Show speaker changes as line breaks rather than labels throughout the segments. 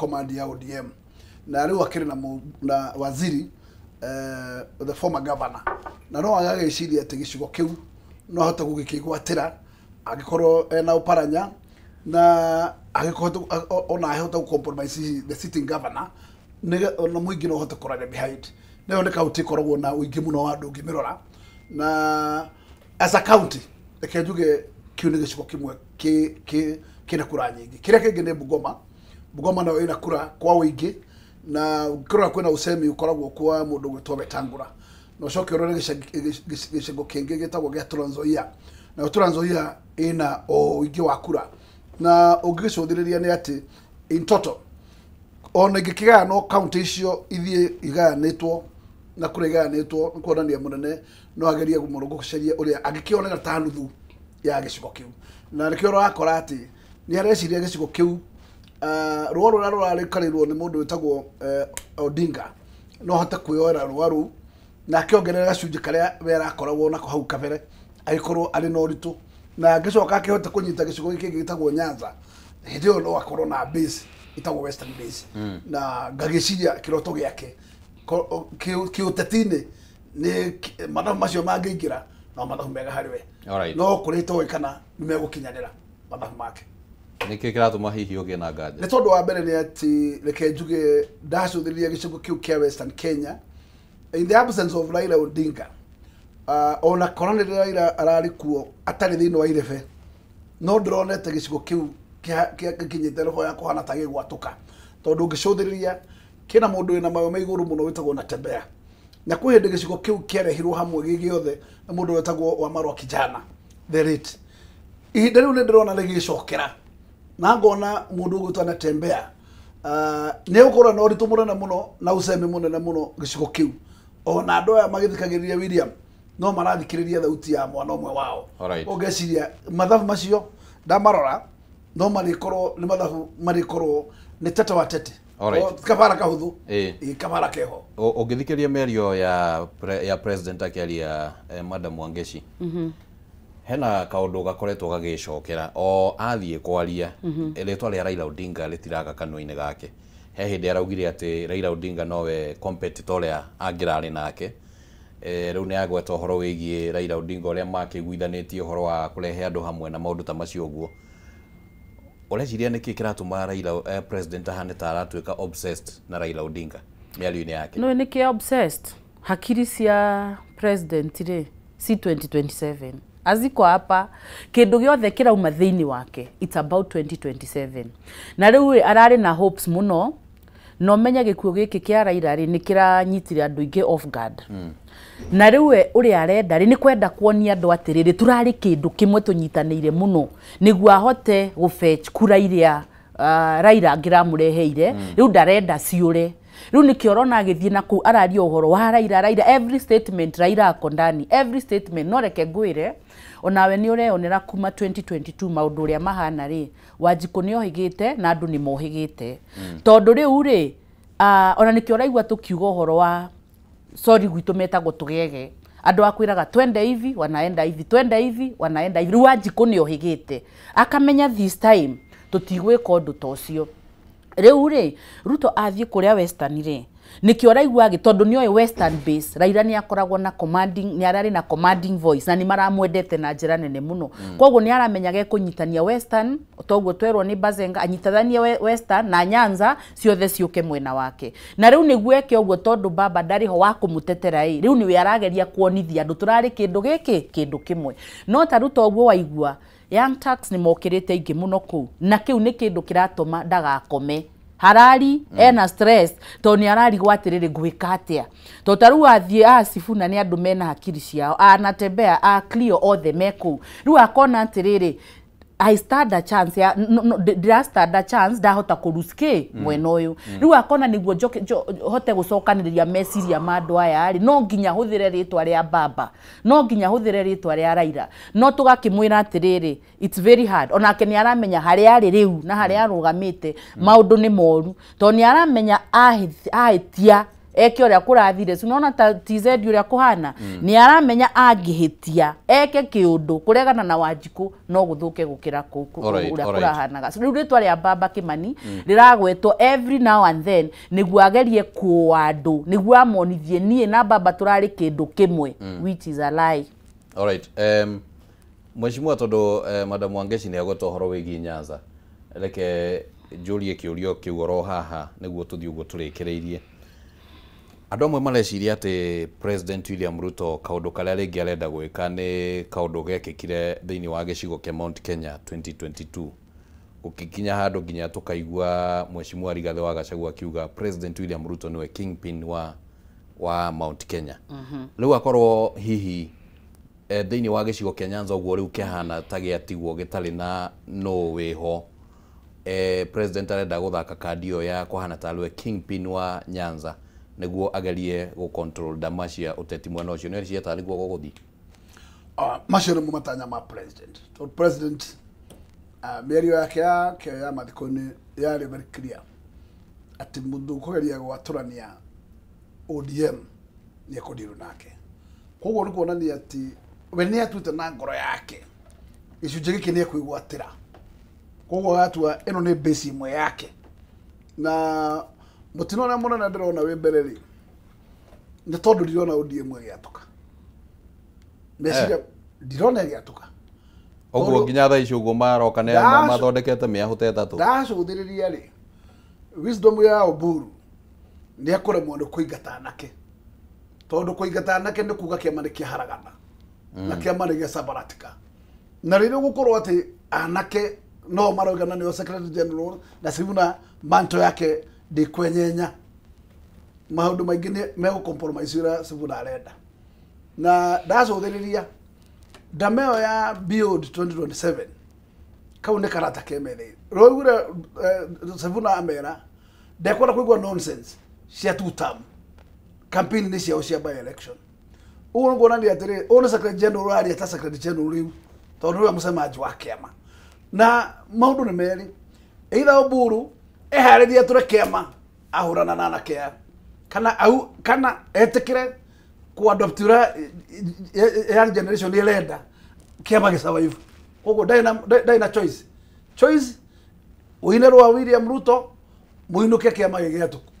command ya ODM, na rĩu akĩrĩ na waziri, the former governor, na no agagĩciria atĩ gĩcigo kĩu no ahote gũgĩkĩgwatĩra angĩkorwo ena Oparanya, na angĩkorwo ona ahote gũ compromise the sitting governor na mũingĩ no ahote kũrara behind. Nayo nĩ kaunti ĩkoragwo na ũingĩ mũno wa andũ ũngĩmĩrora, na as a county reke njuge kĩu nĩ gĩcigo kĩmwe kĩna kura nyingĩ. Kĩrĩa kĩngĩ nĩ Bungoma. Bungoma nayo ĩna kura kwa ũingĩ, na ũngĩrora kwĩna ũcemi ũkoragwo kwa mũndũ ũgwĩtwo Wetangula, na ũcoke ũrore gĩcigo kĩngĩ gĩtagwo gĩa Trans Nzoia, nayo Trans Nzoia ĩna o ũingĩ wa kura, na ũngĩgĩcũthĩrĩria nĩ atĩ in total ona ingĩkĩgayanwo kaunti icio ithiĩ igayanĩtwo na kũrĩa igayanĩtwo, nĩ kuonania mũnene no agerie mũno gũcaria ũrĩa angĩkĩonera ta nuthu ya gĩcigo kĩu, na nĩkĩo ũrakora atĩ nĩ areciria gĩcigo kĩu, rũa rũrĩa rũrarĩkarĩrwo nĩ mũndũ wĩtagwo Odinga no ahote kwĩyoera rũa rũu na akĩongerera gacunjĩ karĩa we arakoragwo nako hau kabere agĩkorwo arĩ na ũritũ, na angĩcoka akĩhote kũnyita gĩcigo gĩkĩ gĩtagwo Nyanza, hĩndĩ ĩyo no akorwo na base ĩtagwo Western base, na ngagĩciria kĩroto gĩake kĩũteti-inĩ nĩ mathabu macio mangĩingĩra no mathabu mega harĩ we. No kũrĩ toĩ kana nĩ megũkinyanĩra mathabu make.
Nĩkĩ kĩratũma hihi ũgĩe na nganja?
Nĩ tondũ wa mbere nĩ atĩ reke njuge ndacũthĩrĩria gĩcigo kĩu kĩa Western Kenya in the absence of Raila Odinga, ona korwo nĩ Raila ararĩ kuo atarĩ thĩinĩ wa irebe, no ndĩronete gĩcigo kĩu gĩkinyĩte roho ya kũhana ta gĩgwatũka, tondũ ũngĩcũthĩrĩria kĩna mũndũ wĩna mayo ma igũrũ mũno wĩtagwo Natembeya, na kwĩ hĩndĩ gĩcigo kĩu kĩarehirwo hamwe gĩ gĩothe na mũndũ wetagwo Wamarwa Kijana the late. Ihinda rĩu nĩ ndĩrona rĩgĩcokera na ngona mũndũ ũgwĩtwo Natembeya nĩ egũkorwo na ũritũ mũnene mũno na ũcemi mũnene mũno gĩcigo kĩu, ona andũ aya magĩthikagĩrĩria William no marathikĩrĩria thauti ya mwana ũmwe wao. Ũngeciria mathabu macio ndamarora no marĩkorwo nĩ mathabu marĩkorwo nĩ tete wa tete. Kabara kahũthũ, kabara keho.
Ũngĩthikĩrĩria mĩario ya president akĩaria, Madam Wangeci, hena kaũndũ gakoretwo gagĩcokera o athiĩ kwaria, rĩtwa rĩa Raila Odinga rĩtiraga kanua-inĩ gake. He hĩndĩ araugire atĩ Raila Odinga nowe competitor ũrĩa angĩrarĩ nake. Rĩu nĩ agweta ũhoro wĩgiĩ Raila Odinga ũrĩa makĩiguithanĩtie ũhoro wa kũrehe andũ hamwe na maũndũ ta macio ũguo. Ũreciria nĩkĩ kĩratũma Raila, president ahane ta aratuĩka obsessed na Raila Odinga mĩario-inĩ yake?
No nĩkĩ obsessed? Hakiri cia president rĩ si 2027 aziko hapa, kĩndũ gĩothe kĩrauma thĩinĩ wake it's about 2027, na rĩu ararĩ na hopes mũno, no menye gĩkuũ gĩkĩ kĩa Raila rĩ nĩ kĩranyitire andũ aingĩ off guard, na rĩu we ũrĩa arenda rĩ nĩ kwenda kuonia andũ atĩrĩrĩ tũrarĩ kĩndũ kĩmwe tũnyitanĩire mũno nĩguo ahote gũfetch kura iria Raila angĩramũreheire. Rĩu ndarenda ciũre, rĩu nĩkĩo ũrona agĩthiĩ na kũu araria ũhoro wa Raila, Raila, every statement Raila ako ndani, every statement. No reke ngwĩre onawe nĩ ũreyonera kuma 2022 maũndũ ũrĩa mahana rĩ, Wanjikũ nĩ ohĩgĩte na andũ nĩ mohĩgĩte, tondũ rĩu rĩ ona nĩkĩo ũraigua tũkiuga ũhoro wa sorry gwitũ metagwo tũgege, andũ akwĩraga twende hivi wanaenda hivi, twende hivi wanaenda hivi. Rĩu Wanjikũ nĩ ohĩgĩte akamenya this time tũtigwĩka ũndũ ta ũcio. Rĩu rĩ Ruto athiĩ kũrĩa Western rĩ nĩkĩo ũraigua tondũ nĩoĩ Western base Raila nĩ akoragwo na commanding, nĩ ararĩ na commanding voice na nĩ maramwendete na njĩra nene mũno, koguo nĩ aramenya gekũnyitania Western, toguo twerwo nĩ Bazenga anyitithanie Western na Nyanza ciothe ciũke mwena wake, na rĩu nĩguo eke ũguo tondũ baba ndarĩ ho wa kũmũtetera ĩ, rĩu nĩwe arageria kuonithia andũ tũrarĩ kĩndũ gĩkĩ kĩndũ kĩmwe. No ta Ruto ũguo waigua Young Turks nĩ mokĩrĩte aingĩ mũno kũu, na kĩu nĩ kĩndũ kĩratũma ndagakome harari, ena stress tondũ nĩ ararigwo atĩrĩrĩ ngwĩka atĩa, tondũ ta rĩu athiĩ Sifuna nĩ andũ mena hakiri ciao, Natembeya a Cleo othe me kũu, rĩu akona atĩrĩrĩ I stand a chance ya no, ndĩra stand a chance ndahota kũruske mwena ũyũ. Rĩu akona nĩguo hote gũcokanĩrĩria meciria ma andũ aya rĩ, no nginya hũthĩre rĩtwa rĩa baba, no nginya hũthĩre rĩtwa rĩa Raila. No tũgakĩmwĩra atĩrĩrĩ it's very hard, onake nĩ aramenya harĩa arĩ rĩu na harĩa arũgamĩte maũndũ nĩ moru, tondũ nĩ aramenya ahĩtia Eke ũrĩa kũrathire. Si unaona ta TZ ũrĩa kũhana? Nĩ aramenya angĩhĩtia eke kĩũndũ kũregana na Wanjikũ no gũthũke gũkĩra ũrĩa kũrahanaga. So rĩu rĩtwa rĩa Baba Kimani rĩragwetwo every now and then nĩguo agerie kũa andũ, nĩguo amonithie niĩ na baba tũrarĩ kĩndũ kĩmwe, which is a lie.
All right. Mheshimiwa tondu Madam Wangeci nĩ agweta ũhoro wĩgiĩ Nyanza, reke njũrie kĩũrio kĩu oro haha nĩguo tũthiĩ ũguo tũrĩkĩrĩirie. Andũ amwe mareciria atĩ President William Ruto kaũndũ karĩa rĩngĩ arenda gwĩka nĩ kaũndũ gekĩkire thĩinĩ wa gĩcigo kĩa Mount Kenya 2022, gũgĩkinya handũ nginya tũkaigua Mheshimiwa Rigathĩ wa Gachagua akiuga President William Ruto nĩwe kingpin wa Mount Kenya. Rĩu akorwo hihi thĩinĩ wa gĩcigo kĩa Nyanza ũguo rĩu kĩhana ta gĩatigwo gĩtarĩ na no wĩho, President arenda gũthaka kandi ĩyo ya kũhana tarĩ we kingpin wa Nyanza nĩguo agerie gũ control ndama cia ũteti mwena ũcio. Nĩ cia tarĩ guo gũgũthiĩ.
Macio nĩmo matanya ma president. Tondũ president mĩario yake ya mathiko-inĩ yarĩ very clear atĩ mũndũ ũkũgeria gwatũrania ODM nĩ ekũndirwo nake. Koguo nĩ kuonania atĩ we nĩ atuĩte na ngoro yake gĩcunjĩ gĩkĩ nĩ ekwĩgwatĩra. Koguo agatua ĩno nĩ base ĩmwe yake. Na mũtino ũrĩa mũnene ndĩrona wĩ mbere rĩ, nĩ tondũ ndirona ODM ĩgĩatũka. Meciria ndirona ĩgĩatũka.
Ũguo nginya thaa ici ũguo maroka nĩ mathondekete mĩahũ ta ĩtatũ.
Ndacũthĩrĩria rĩ, wisdom ya Oburu nĩ ekũremwo nĩ kũingata anake. Tondũ kũingata anake nĩ kuga kĩama nĩ kĩaharagana na kĩama nĩ gĩacambaratika. Na rĩrĩa gũkorwo atĩ anake no maroigana nĩo secretary general na Sifuna manto yake ndĩkwenyenya, maũndũ maingĩ nĩ megũ-compromise ũrĩa Sifuna arenda. Na ndacũthĩrĩria ndama ĩyo ya Beyond 2027 kau nĩ karata ke metha-inĩ. Rũiguire Sifuna amera ndekwenda kũigua nonsense cia two term campaign nĩ ciao cia by election. Ũguo nĩ kuonania atĩrĩ, ũyũ nĩ secretary general aria ta secretary general rĩu tondũ nĩwe mũcemanji wa kĩama. Na maũndũ nĩ merĩ, either Oburu eharĩrie atũre kĩama ahũrana na anake aya, kana au kana etĩkĩre ku-adopt ũrĩa young generation ĩrenda kĩama gĩ-survive. Koguo ndarĩ na choice. Choice ũine rwa William Ruto mũinũke kĩama gĩgĩatũku,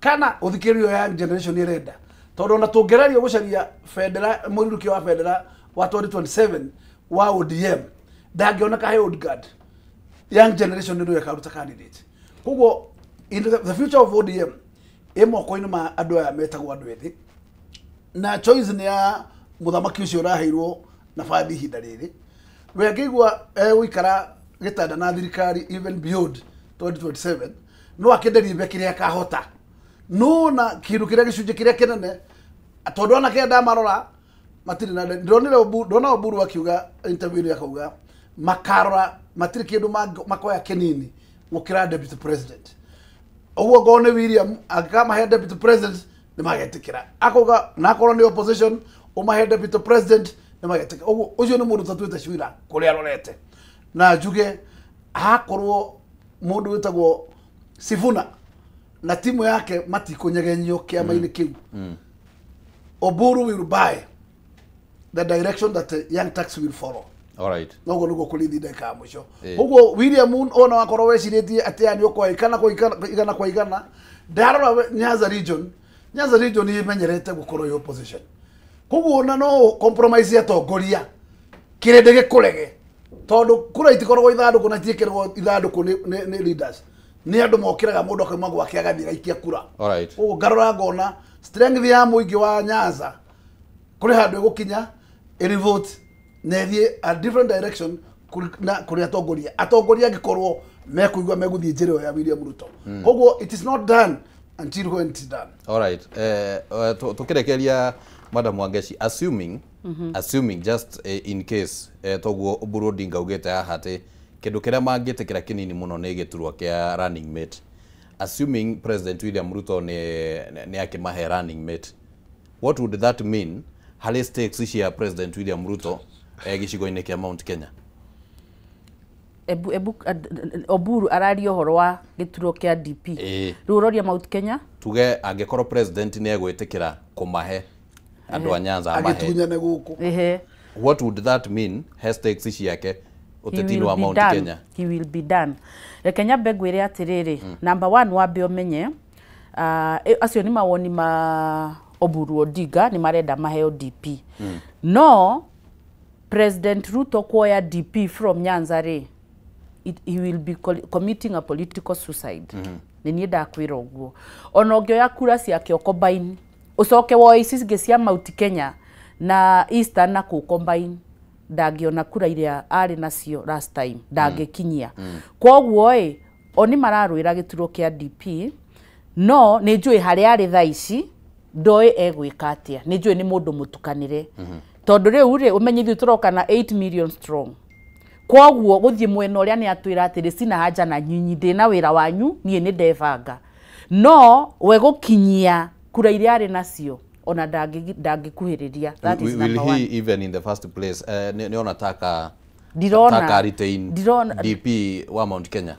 kana ũthikĩrĩrio young generation ĩrenda. Tondũ ona tũngĩgeria gũcaria bendera, mũinũkio wa bendera wa 2027 wa ODM ndangĩoneka he old guard. Young generation nĩyo ĩkaruta candidate. Koguo in the future of ODM ĩ moko-inĩ ma andũ aya metagwo andũ ethĩ, na choice nĩ ya mũthamaki ũcio ũraheirwo nabathi ihinda rĩrĩ. We angĩigua egũikara gĩtanda na thirikari even beyond 2027 no akĩnderie kĩrĩa akahota. No na kĩndũ kĩrĩa gĩcunjĩ kĩrĩa kĩnene tondũ anake ndamarora matirĩ na ndonire ndona Oburu akiuga interview akauga makarora matirĩ kĩndũ makoya kĩnini gũkĩra deputy president. Ũguo ngorwo nĩ William angĩkamahe deputy president nĩ magetĩkĩra, akauga na akorwo nĩ opposition ũmahe deputy president nĩ magetĩkĩra. Ũguo ũcio nĩ mũndũ ũtatuĩte cira kũrĩa arorete. Na njuge hakorwo mũndũ wĩtagwo Sifuna na timu yake matikũnyegenyio kĩama-inĩ kĩu, Oburu will buy the direction that the Young Turks will follow.
All right.
Noguo nĩguo kũrĩthi ndagĩka ya mũico. Ũguo William ona wakorwo wecirĩtie atĩ aya nĩ ũkoya igana kwa igana kwa igana, ndarora Nyanza region, Nyanza region ĩmenyerete gũkorwo ĩ opposition. Koguo ona no compromise atongoria kĩrĩndĩ gĩkũrege, tondũ kura itikoragwo ithandũkũ na itiĩkĩragwo ithandũkũ nĩ leaders. Nĩ andũ mokĩraga mũndũ akauma gwake agathiĩ agaikia kura.
All right.
Koguo ngarora ngona strength ya mũingĩ wa Nyanza kũrĩ handũ ĩgũkinya ĩrevote na ĩthiĩ a different direction na kũrĩ atongoria. Atongoria angĩkorwo mekũigua megũthiĩ njĩra ĩyo ya William Ruto. Koguo it is not done until when it is done.
All right. Tũkĩrekeria Madam Wangeci, assuming just in case toguo Oburu Odinga augĩte haha atĩ kĩndũ kĩrĩa mangĩtĩkĩra kĩnini mũno nĩ gĩturwa kĩa running mate. Assuming President William Ruto nĩ akĩmahe running mate, what would that mean harĩ stakes cia President William Ruto gĩcigo-inĩ kĩa Mount Kenya?
Ebu Oburu araria ũhoro wa gĩturwa kĩa DP. Rĩu ũroria Mount Kenya?
Tuge angĩkorwo president nĩ egwĩtĩkĩra kũmahe andũ a Nyanza amahe.
Agĩtunyane gũkũ.
What would that mean? He stakes ciake ũteti-inĩ wa Mount Kenya.
He will be done. Reke nyambe ngwĩre atĩrĩrĩ, number 1 wambe ũmenye acio nĩ mawoni ma Oburu Odinga nĩ marenda maheo DP. No President Ruto kuoya DP from Nyanza rĩ, he will be committing a political suicide. Nĩ niĩ ndakwĩra ũguo. Ona ũngĩoya kura ciake ũcombine, ũcoke woe ici cingĩ cia Mount Kenya na Eastern na kũ combine, ndangĩona kura iria arĩ nacio last time, ndangĩkinyia. Kwoguo ĩ, o nĩ mararũĩra gĩturwa kĩa DP, no nĩ njũĩ harĩa arĩ thaa ici ndoĩ egwĩka atĩa, nĩ njũĩ nĩ mũndũ mũtukanĩre. Tondũ rĩu rĩ, ũmenye ithuĩ tũroka na 8 million strong. Kwoguo gũthiĩ mwena ũrĩa nĩ atwĩra atĩrĩ sina haja na nyinyi, ndĩna wĩra wanyu, niĩ nĩ ndebanga. No we gũkinyia kura iria arĩ nacio ona ndangĩkuhĩrĩria. That is number
Will
one.
he even in the first place nĩ ona taka
Ndirona.
taka retain
Ndirona.
DP wa Mount Kenya?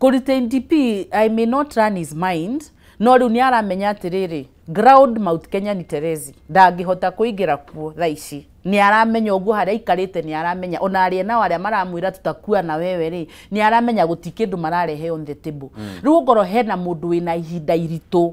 Kũ retain DP, I may not run his mind, no rĩu nĩ aramenya atĩrĩrĩ, ground Mount Kenya ni Terezi, ndangĩhota kũingĩra kuo thaa ici. Nĩ aramenya ũguo harĩa aikarĩte, nĩ aramenya ona arĩa nao arĩa maramwĩra tutakua na wewe rĩ, nĩ aramenya gũti kĩndũ mararehe on the table. Rĩu ongorwo hena mũndũ wĩna ihinda iritũ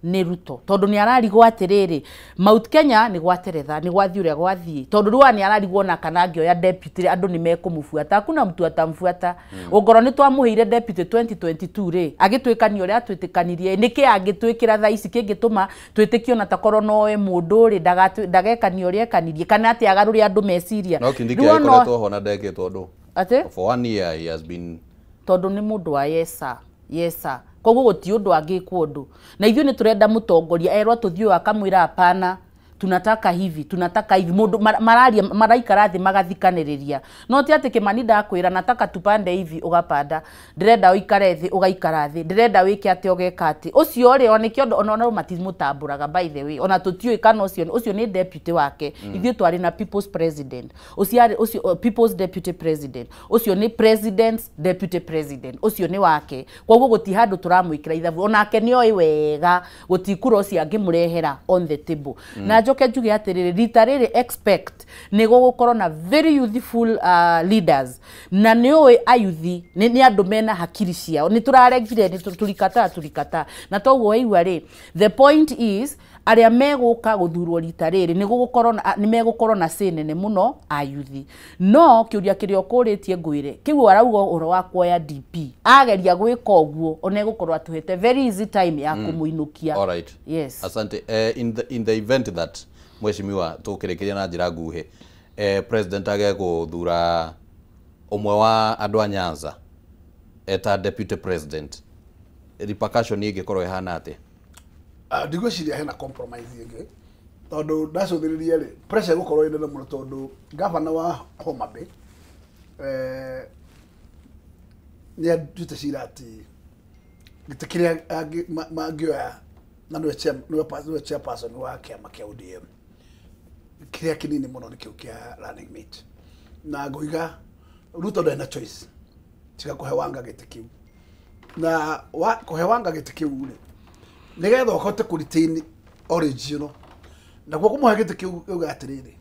nĩ Ruto, tondũ nĩ ararigwo atĩrĩrĩ, Mount Kenya nĩ gwateretha, nĩ gwathiĩ ũrĩa gwathiĩ, tondũ rĩu nĩ ararigwo ona kana angĩoya deputy andũ nĩ mekũmũbuata, hakuna mtu atambuata. Ongorwo nĩ twamũheire deputy 2022 rĩ, agĩtwĩkania ũrĩa atwĩtĩkanirie, nĩkĩ angĩtwĩkĩra thaa ici kĩngĩtũma twĩtĩkie ona takorwo noe mũndũ rĩ, ndagekania ũrĩa ekanirie, kana atĩ agarũre andũ meciria.
No Kindiki agĩkoretwo ho na ndekĩtwo ũndũ.
Atĩ?
For 1 year he has been,
tondũ nĩ mũndũ wa yesa yesa, koguo gũtirĩ ũndũ angĩkwo ũndũ. Na ithuĩ nĩ tũrenda mũtongoria erwo tũthiĩ ũũ akamwĩra hapana, tunataka hivi, tunataka hivi. Mũndũ mararia maraikara thĩ magathikanĩrĩria. No ti atĩ Kimani ndakwĩra nataka tupande hivi ũgapanda, ndĩrenda ũikare thĩ ũgaikara thĩ, ndĩrenda wĩke atĩ ũgeka atĩ. Ũcio rĩ, ona nĩkĩo ona ona matimũtambũraga by the way, ona tũtiũĩ kana ũcio nĩ deputy wake. Ithuĩ twarĩ na people's president, ũcio people's deputy president, ũcio nĩ president's deputy president, ũcio nĩ wake. Koguo gũtirĩ handũ tũramwĩkĩra ithabu, onake nĩoĩ wega gũtirĩ kura ũcio angĩmũrehera on the table. Na njoke njuge atĩrĩrĩ, rita rĩrĩ expect nĩ gũgũkorwo na very youthful leaders, na nĩ ũĩ ayuthi nĩ andũ mena hakiri ciao, nĩ tũraregire, nĩ turikataa na toguo waigua rĩ, the point is arĩa megũka gũthurwo rita rĩrĩ nĩ gũgũkorwo na nĩ megũkorwo na say nene mũno ayuthi. No kĩũria kĩrĩa ũkũrĩtie ngwĩre, kĩu arauga ũhoro wa kuoya DP, ageria gwĩka ũguo ona egũkorwo atũhete very easy time ya kũmũinũkia.
All right.
Yes.
Asante. In the event that mheshimiwa tũkĩrĩkĩria na njĩra nguhĩ, president age gũthura ũmwe wa andũ a Nyanza eta deputy president, repercussion ĩngĩkorwo ĩhana atĩa?
Ndigwĩciria hena compromise ĩngĩ, tondũ ndacũthĩrĩria rĩ, pressure ĩgũkorwo ĩ nene mũno, tondũ governor wa Homa Bay nĩ atuĩte cira atĩ gĩtĩ kĩrĩa mangĩoya, na nĩwe chairperson wa kĩama kĩa ODM, kĩrĩa kĩnini mũno nĩ kĩu kĩa running mate. Na ngũiga Ruto ndarĩ na choice tiga kũhe Wanga gĩtĩ kĩu, na kũhe Wanga gĩtĩ kĩu rĩ, nĩgetha ũhote kũ retain original, naguo kũmũhe gĩtĩ kĩu uga atĩrĩrĩ,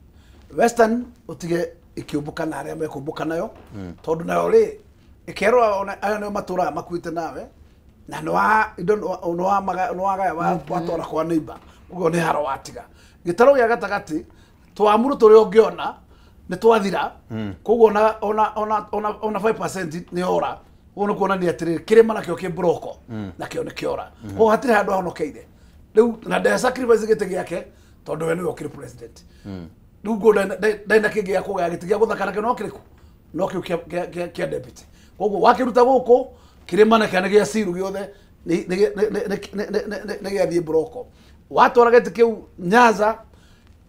Western ũtige ĩkĩũmbũka na arĩa mekũmbũka nayo, tondũ nayo rĩ ĩkerwo ona aya nĩo matũraga makuĩte nawe, na nĩwagaya watwara kwa neighbor, ũguo nĩ haro watiga. Gĩtarũ gĩa gatagatĩ twamuru tũrĩa ũngĩona nĩ twathira, koguo ona 5% nĩ ora. Ũguo nĩ kuonania atĩrĩrĩ, kĩrĩma nakĩo kĩ mburoko nakĩo nĩ kĩora, koguo hatirĩ handũ ahonokeire rĩu, na nde sacrifice gĩtĩ gĩake tondũ we nĩwe ũkĩrĩ president. Rĩu nguo ndarĩ na kĩngĩ gĩa kũgaya, gĩtĩ gĩa gũthaka nakĩo no kĩrĩkũ? No kĩu kĩa deputy. Koguo wakĩruta gũkũ kĩrĩma nakĩo nĩ gĩa Ciru gĩothe nĩ gĩathiĩ mburoko. Watwara gĩtĩ kĩu Nyanza,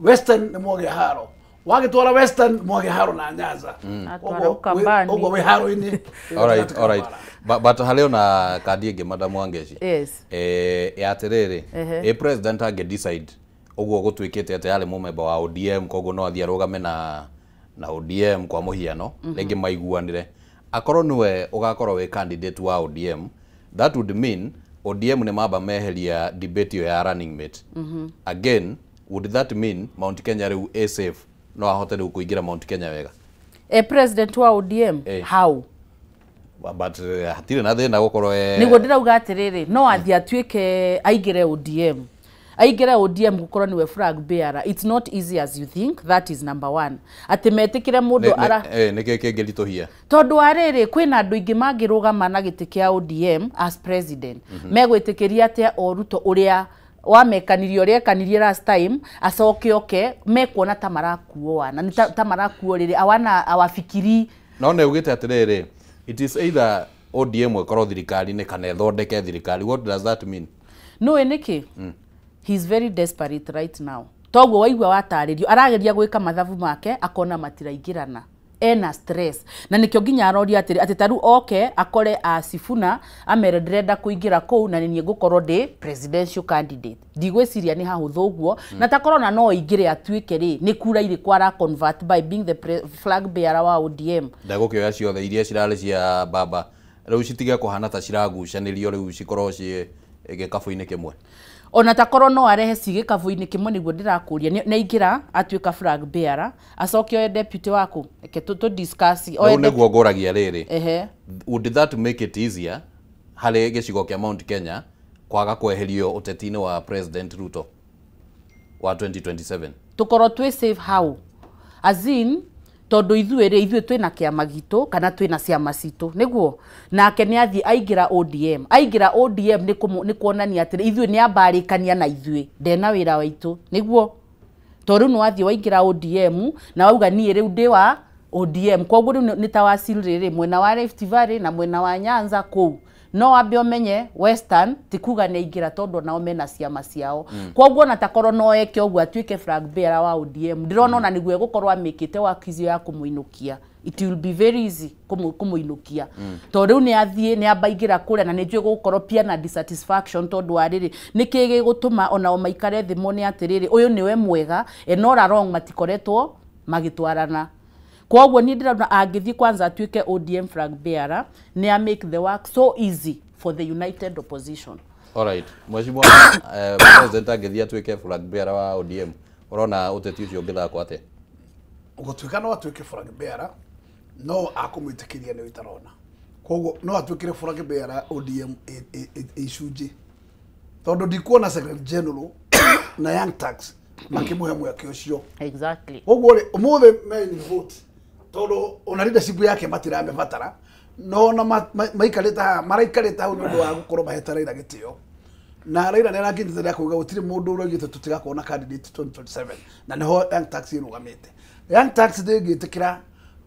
Western nĩ mwagĩa haro, wagĩtwara Western mwagĩa haro na Nyanza,
Atwara Ukambani.
ũguo wĩ haro-inĩ.
All right. But harĩ ona kandi ĩngĩ Madam Wangeci.
Yes.
Ya atĩrĩrĩ, president angĩ decide ũguo gũtuĩkĩte atĩ arĩ mũmemba wa ODM, koguo no athiĩ arũgame na ODM kwa mũhiano, rĩngĩ maiguanĩre. Akorwo niwe ugakorwo wi candidate wa ODM, that would mean ODM nĩ mamba meheria debate ĩyo ya running mate. Again, would that mean Mount Kenya rĩu ĩ safe, no ahote rĩu kũingĩra Mount Kenya wega?
E president wa ODM?
Eh.
How?
But hatirĩ na thĩna gũkorwo
Niguo ndĩrauga atĩrĩrĩ, no athiĩ atuĩke aingĩre ODM, aingĩre ODM gũkorwo nĩwe flag bearer, it's not easy as you think. That is number one, atĩ metĩkĩre mũndũ ara
Nĩkĩ kĩngĩritũhia?
Tondũ wa rĩrĩ, kwĩna andũ aingĩ mangĩrũgama na gĩtĩ kĩa ODM as president. Megwĩtĩkĩria atĩa o Ruto ũrĩa wamekanirie, ũrĩa ekanirie last time, acoke oke mekuona ta marakuo wana nĩ ta marakuo rĩrĩ awana awafikiri.
No nĩ ugĩte atĩrĩrĩ, it is either ODM ĩkorwo thirikari-inĩ kana ĩthondeke thirikari. What does that mean?
Nũĩ nĩkĩ? He is very desperate right now. Toguo waigua watarĩrio, arageria gwĩka mathabu make akona matiraingĩrana, ena stress, na nĩkĩo nginya aroria atĩrĩ atĩ tarĩu oke akore a Sifuna amere ndĩrenda kũingĩra kũu na nĩ niĩ ngũkorwo ndĩ presidential candidate. Ndigwĩciria nĩ hahũthũ ũguo, na takorwo na no aingĩre atuĩke rĩ, nĩ kura irĩkũ ara convert by being the flag bearer wa ODM?
Ndegũkĩoya ciothe iria cirarĩ cia baba rĩu citige kũhana ta ciragucanĩrio, rĩu cikorwo ciĩ gĩkabũ-inĩ kĩmwe.
Ona takorwo no arehe ci gĩkabũ-inĩ kĩmwe, nĩguo ndĩrakũria, nĩ aingĩra atuĩka flag bearer, acoke oe deputy waku, reke tũ discuss oe
Rĩu nĩguo ngũragia rĩrĩ,
Ehe.
would that make it easier harĩ gĩcigo kĩa Mount Kenya kwaga kweherio ũteti-inĩ wa President Ruto wa 2027?
Tũkorwo twĩ safe how? As in, tondũ ithuĩ rĩ, ithuĩ twĩna kĩama gitũ kana twĩna ciama citũ, nĩguo nake nĩ athiĩ aingĩra ODM, aingĩra ODM nĩ kuonania atĩrĩ ithuĩ nĩ ambarĩkania na ithuĩ ndena wĩra waitũ, nĩguo tondũ rĩu nĩ wathiĩ waingĩra ODM na wauga niĩ rĩu ndĩ wa ODM, koguo rĩu nĩ ta wacil rĩrĩ mwena wa Rift Valley na mwena wa Nyanza kũu, no wambe ũmenye Western ti kuga nĩ aingĩra tondũ nao mena ciama ciao. Koguo ona takorwo no eke ũguo atuĩke flag bearer wa ODM, ndĩrona ona nĩguo egũkorwo amĩkĩte wakicio ya kũmũinũkia. It will be very easy kũmũinũkia tondũ rĩu nĩ athiĩ nĩ ambaingĩra kũrĩa, na nĩ njũĩ gũgũkorwo pia na dissatisfaction tondũ wa rĩrĩ, nĩkĩ gĩgũtũma onao maikare thĩ mone atĩrĩrĩ ũyũ nĩwe mwega, and all along matikoretwo magĩtwarana. Koguo niĩ ndĩrona angĩthiĩ kwanza atuĩke ODM flag bearer, nĩ a make the work so easy for the united opposition.
Alright, mheshimiwa, president angĩthiĩ atuĩke flag bearer wa ODM, ũrona ũteti ũcio ũngĩthakwo atĩa?
Gũtuĩka no atuĩke flag bearer, no akũmwĩtĩkĩria nĩ itarona, koguo no atuĩkire flag bearer ODM icunjĩ, tondũ ndikuona secretary general na Young Turks makĩmũhe mweke ũcio. Koguo rĩ, ũmũthĩ me in vote tondũ ona leadership yake matiramĩbatara, no ona maikarĩte haha, maraikarĩte hau nĩ ũndũ wa gũkorwo mahete Raila gĩtĩo, na Raila nĩ arakinyĩte rĩa kuuga gũtirĩ mũndũ ũraugĩte tũtigakorwo na candidate 2027, na nĩho Young Turks ĩrũgamĩte. Young Turks ndĩngĩtĩkĩra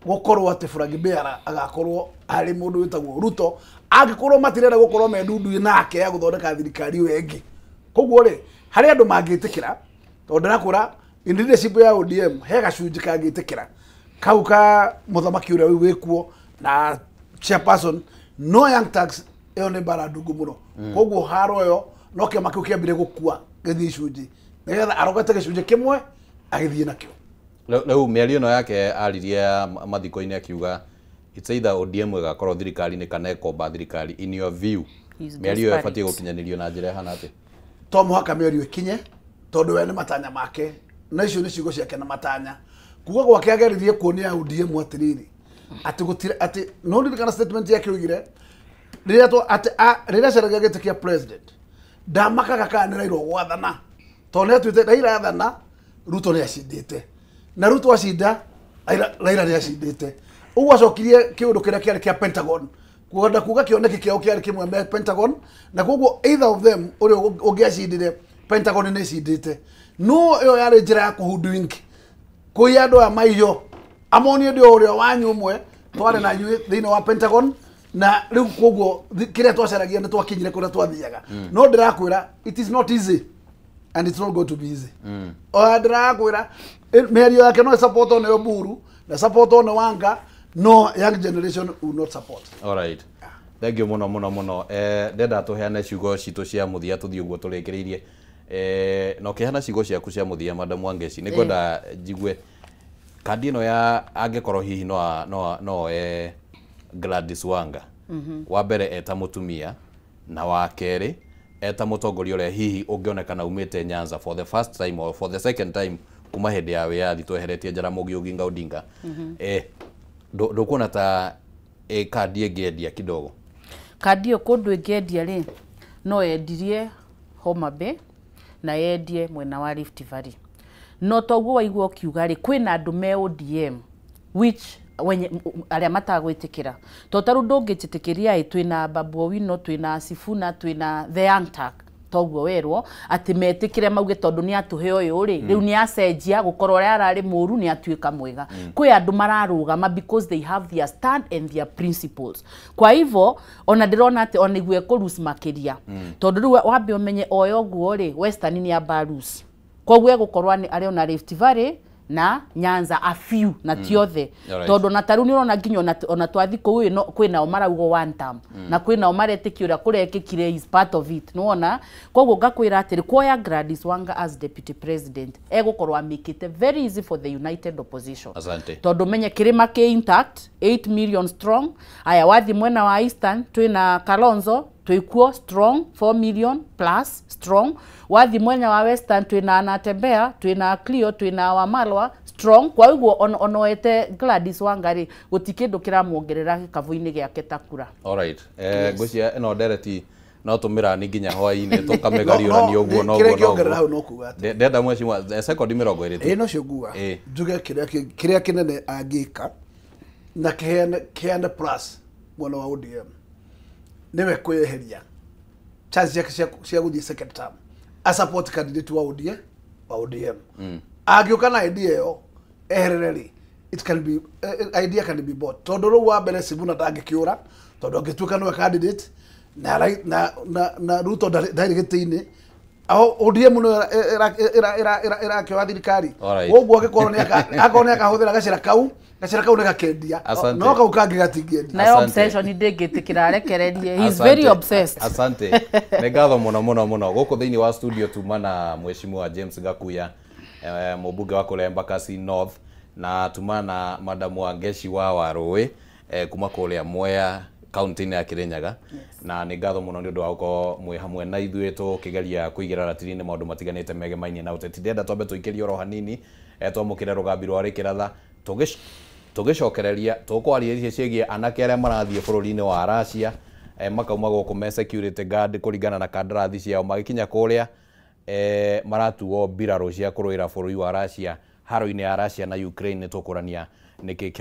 gũkorwo atĩ flag bearer agakorwo harĩ mũndũ wĩtagwo Ruto angĩkorwo matirenda gũkorwo me ndundu nake ya gũthondeka thirikari ĩyo ĩngĩ. Koguo rĩ, harĩ andũ mangĩtĩkĩra, tondũ ndĩrakwĩra in leadership ya ODM he gacunjĩ kangĩtĩkĩra kau ka mũthamaki ũrĩa rĩu wĩkuo na chairperson, no Young Turks ĩyo nĩ mbara ndungu mũno. Koguo haro ĩyo no kĩama kĩu kĩambire gũkua gĩthiĩ icunjĩ nĩgetha arogete gĩcunjĩ kĩmwe agĩthiĩ nakĩo.
Rĩu mĩario ĩno yake aririe mathiko-inĩ akiuga it's either ODM ĩgakorwo thirikari-inĩ kana ĩkomba thirikari, in your view,
He's
mĩario ĩyo
desperate.
ĩbatiĩ gũkinyanĩrio na njĩra ĩhana atĩa?
To mũhaka mĩario ĩkinye, tondũ we nĩ matanya make na icio nĩ ciugo ciake na matanya kuga gwake ageririe kuonia ODM atĩrĩrĩ atĩ gũtirĩ atĩ no ririkana statement yake oigire rĩrĩa twa atĩ rĩrĩa acaragia gĩtĩ kĩa president ndamakaga kana nĩ Raila ũgwathana, tondũ nĩ atuĩte Raila athana Ruto nĩ acindĩte, na Ruto acinda Raila nĩ acindĩte. Ũguo acokirie kĩũndũ kĩrĩa kĩarĩ kĩa Pentagon, kwenda kuga kĩoneki kĩao kĩarĩ kĩmwe me Pentagon, na koguo either of them ũrĩa ũngĩacindire Pentagon nĩ ĩcindĩte. No ĩyo yarĩ njĩra ya kũhoodwink kũiya andũ aya maiyo amonie ndĩ ũrĩa wanyu ũmwe twarĩ na inyuĩ thĩinĩ wa Pentagon, na rĩu koguo kĩrĩa twacaragia nĩ twakinyire kũrĩa twathiaga. No ndĩrakwĩra it is not easy and it's not going to be easy. Ona ndĩrakwĩra mĩario yake no ĩsupportwo nĩ Oburu na supportwo nĩ Wanga, no young generation will not support.
Alright. Thank you mũno mũno mũno. Ndenda tũheane ciugo citũ cia mũthia tũthiĩ ũguo tũrĩkĩrĩirie. Na ũkĩheana ciugo ciaku cia mũthia, Madam Wangeci, nĩ ngwenda njigue kandi ĩno ya angĩkorwo hihi no no no oe Gladys Wanga wa mbere eta mutumia na wa kerĩ eta mũtongoria ũrĩa hihi ũngĩonekana umĩte Nyanza for the first time or for the second time kuma hĩndĩ ya wĩyathi tweheretie Jaramogi Oginga Odinga. Ndũkuona ta kandi ĩngĩendia kidogo?
Kandi ĩyo kũndũ ĩngĩendia rĩ, no yendirie Homa Bay na yendie mwena wa Rift Valley. No toguo waigua ũkiuga rĩ, kwĩna andũ me ODM which wenye arĩa matagwĩtĩkĩra, to tarĩu ndũngĩnjĩtĩkĩria ĩ twĩna Babu Owino, twĩna Sifuna, twĩna the Young Turk, toguo werwo atĩ metĩkĩre mauge tondũ nĩ atũhe ũyũ rĩ, rĩu nĩ acenjia gũkorwo ũrĩa ararĩ mũru nĩ atuĩka mwega. Kwĩ andũ mararũgama because they have their stand and their principles. Kwa hivyo ona ndĩrona atĩ ona igue kũrus makĩria, tondũ rĩu wambe ũmenye oya ũguo rĩ, Western nĩ amba lose, koguo egũkorwo arĩ ona Rift Valley na Nyanza a few na ti othe, tondũ na tarĩu nĩ ũrona nginya ona twathi kũu kwĩ nao marauga one term, na kwĩ nao maretĩkia ũrĩa kũrekĩkire is part of it, nĩwona. Koguo ngakwĩra atĩrĩ, kuoya Gladys Wanga as deputy president egũkorwo amĩkĩte very easy for the united opposition.
Asante.
Tondũ menye kĩrĩma kĩ intact 8 million strong. Aya wathi mwena wa Eastern twĩna Kalonzo twĩkuo strong 4 million plus strong. Wathi mwena wa Western twĩna Anatembea, twĩna Clio, twĩna Wamalwa strong. Kwa ũguo onoete Gladys Wanga rĩ, gũti kĩndũ kĩramuongerera gĩkabũ-inĩ gĩake ta kura.
Alright. Ngwĩciria ĩno ndereti no tũmĩrani nginya hwaĩ-inĩ tũkamĩgariũrania ũguo na
kĩrĩa
ũguo na
kĩongerera hau
ũguo.
No kuga atĩ
Ndenda mheshimiwa sekondi 20 tu.
Ĩĩ nocio nguga njuge kĩrĩa kĩnene angĩka na kĩheane plus mwena wa ODM nĩwe kwĩyeheria chance ciake cia gũthiĩ second term a support candidate wa ODM, wa ODM. Angĩũka na idea ĩyo eherere rĩ, it can be idea can be bought, tondũ rĩu wa mbere Sifuna ndangĩkĩũra, tondũ angĩtuĩka nĩwe candidate na na na na Ruto ndarĩ gĩtĩ-inĩ, ODM nĩyo ĩrakĩoya thirikari. Ũguo angĩkorwo nĩ akahũthĩra gacĩra kau, gacĩra kau nĩ gakendia, no kau kangĩ gatingĩendia.
Nayo obsession ndĩngĩtĩkĩra arekererie. He is very obsessed.
Asante. Nĩ ngatho mũno mũno mũno. Gũkũ thĩinĩ wa studio tuma na mheshimiwa James Gakuya, mũmbunge wa kũrĩa Embakasi North, na tuma na Madam Wangechi wa Warũĩ kuma kũrĩa Mwea kaunti-inĩ ya Kirinyaga. Na nĩ ngatho mũno nĩ ũndũ wa gũkorwo mwĩ hamwe na ithuĩ tũkĩgeria kũigĩra ratiri-inĩ maũndũ matiganĩte megemainie na ũteti. Ndĩrenda twambe tũikĩrie oro hanini, twamũkĩre rũgambi rwa Rĩkĩratha, tũgĩcokereria tũkwaria icio ciĩgiĩ anake arĩa marathiĩ bũrũri-inĩ wa Russia, makauma gũkũ me security guard kũringana na kandarathi ciao, magĩkinya kũrĩa maratuo mbirarũ cia kũrũĩra bũrũri wa Russia haro-inĩ ya Russia na Ukraine. Nĩ tũkũrania nĩkĩ.